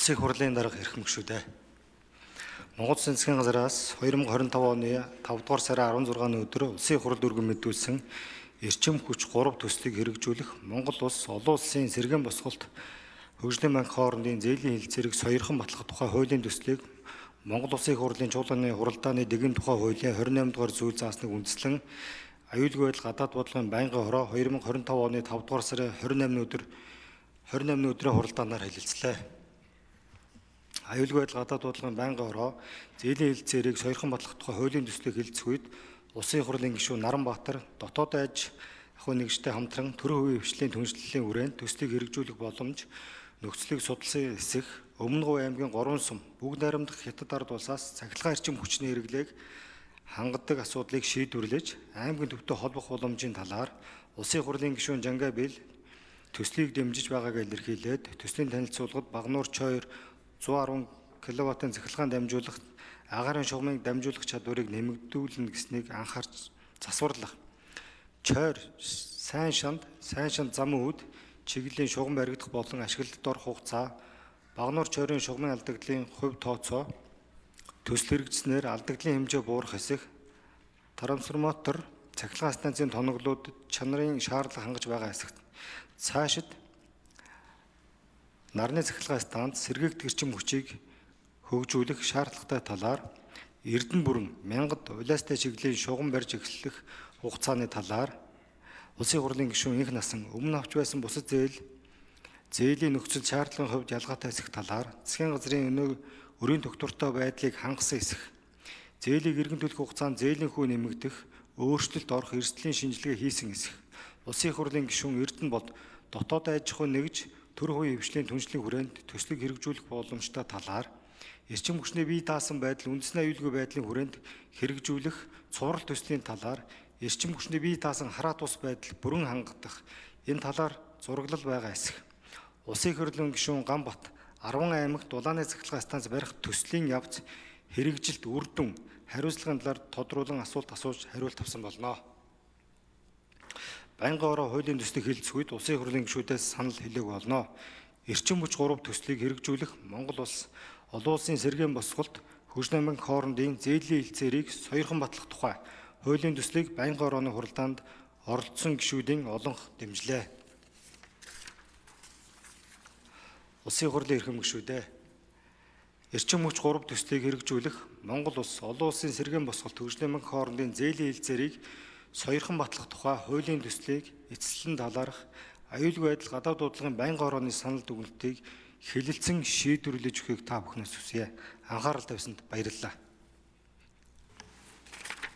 Улсын хурлын дарга эрхэм гишүүдээ. Монгол Улсын засгийн газраас 2025 оны 5 дугаар сарын 16-ны өдөр Улсын их хурл өргөн мэдүүлсэн эрчим хүч 3 төслийг хэрэгжүүлэх Монгол улс олон улсын сэргээн босголт хөгжлийн банк хоорондын зээлийн хэлцээрийг сойрхон батлах тухай хуулийн төслийг Монгол Улсын их хурлын чуулганы хуралдааны дэгэм тухай хуулийн 28 дугаар зүйл заасныг үндэслэн аюулгүй байдал гадаад бодлогын байнгын хороо 2025 оны 5 дугаар сарын 28-ны өдөр 28-ны өдрийн хуралдаанаар хэлэлцлээ. Аюулгүй байдал гадаад бодлогын байнгын хороо зээлийн хэлцээрийг сойрхон батлах тухай хуулийн төслийг хэлэлцэх үед Улсын их хурлын гишүүн Наранбаатар дотоод аж ахуйн нэгжтэй хамтран төрийн хувийн хвшлийн түншлэлийн хүрээнд төслийг хэрэгжүүлэх боломж нөхцөлийг судалсан эсэх Өмнө Говь аймгийн 3 сум бүгд найрамдах Хятад ард улсаас цахилгаан эрчим хүчний хэрэглээг хангадаг асуудлыг шийдвэрлэж аймгийн төвтэй холбох боломжийн талаар Улсын их хурлын гишүүн Жангабил төслийг дэмжиж байгааг илэрхийлээд төслийн танилцуулгад Багануур Чойр 110 кВт-ын цахилгаан дамжуулах агаарын шугамыг дамжуулах чадварыг нэмэгдүүлнэ гэснийг анхаарч засварлах. Чойр сайн шанд, сайн шанд зам үүд чиглэлийн шугам баригдах болон ашиглалтад орох хугацаа, Багануур Чойрын шугамын алдагдлын хувь тооцоо, төсөл хэрэгжсэнээр алдагдлын хэмжээ буурах эсэх, трансформатор цахилгаан станцын тоноглууд чанарын шаардлага хангаж байгаа эсэх. Цаашид нарны цахилгаан станц сэргээгдэх эрчим хүчийг хөгжүүлэх шаардлагатай талаар Эрдэнэ бүрэн мянгад улиастай чиглэлийн шугам барьж эхлэх хугацааны талаар Улсын хурлын гишүүн инх насан өмнө авч байсан бусад зээлийн нөхцөл шаардлагын хувьд ялгаатай эсэх талаар засгийн газрын өнөө өрийн тогтвортой байдлыг хангасан эсэх. Зээлийг эргэн төлөх хугацаанд зээлийн хүү нэмэгдэх, өөрчлөлт орох эрсдлийн шинжилгээ хийсэн эсэх. Улсын их хурлын гишүүн Эрдэнэ бод дотоод аж ахуй нэгж төр хувийн хвшлийн түншлэлийн хүрээнд төслийг хэрэгжүүлэх боломжтой талаар эрчим хүчний бие даасан байдал үндэсний аюулгүй байдлын хүрээнд хэрэгжүүлэх цуврал төслийн талаар эрчим хүчний бие даасан хараа тус байдал бүрэн хангадах энэ талаар зураглал байгаа эсэх. Улсын их хурлын гишүүн Ганбат 10 аймагт дулааны цахилгаан станц барих төслийн явц хэрэгжилт үр дүн хариуцлагын талаар тодруулан асуулт асууж хариулт авсан болно. Байнгын ороо хуулийн төслийг хэлэлцэх үед Улсын их хурлын гишүүдээс санал хэлээг болно. Эрчим хүч 3 төслийг хэрэгжүүлэх Монгол улс олон улсын сэргээн босголт хөгжлийн банк хоорондын зээлийн хэлцээрийг сойрхон батлах тухай хуулийн төслийг байнгын орооны хуралдаанд оролцсон гишүүдийн олонх дэмжлээ. Улсын их хурлын эрхэм гишүүдээ. Эрчим хүч 3 төслийг хэрэгжүүлэх Монгол улс олон улсын сэргээн босголт хөгжлийн банк хоорондын зээлийн хэлцээрийг сойрхон батлах тухай хуулийн төслийг эцэслэн талаарх аюулгүй байдал гадаад бодлогын байнгын орооны санал дүгнэлтийг хэлэлцэн шийдвэрлэж өгөхийг та бүхнээс хүсье. Анхаарал тавьсанд баярлалаа.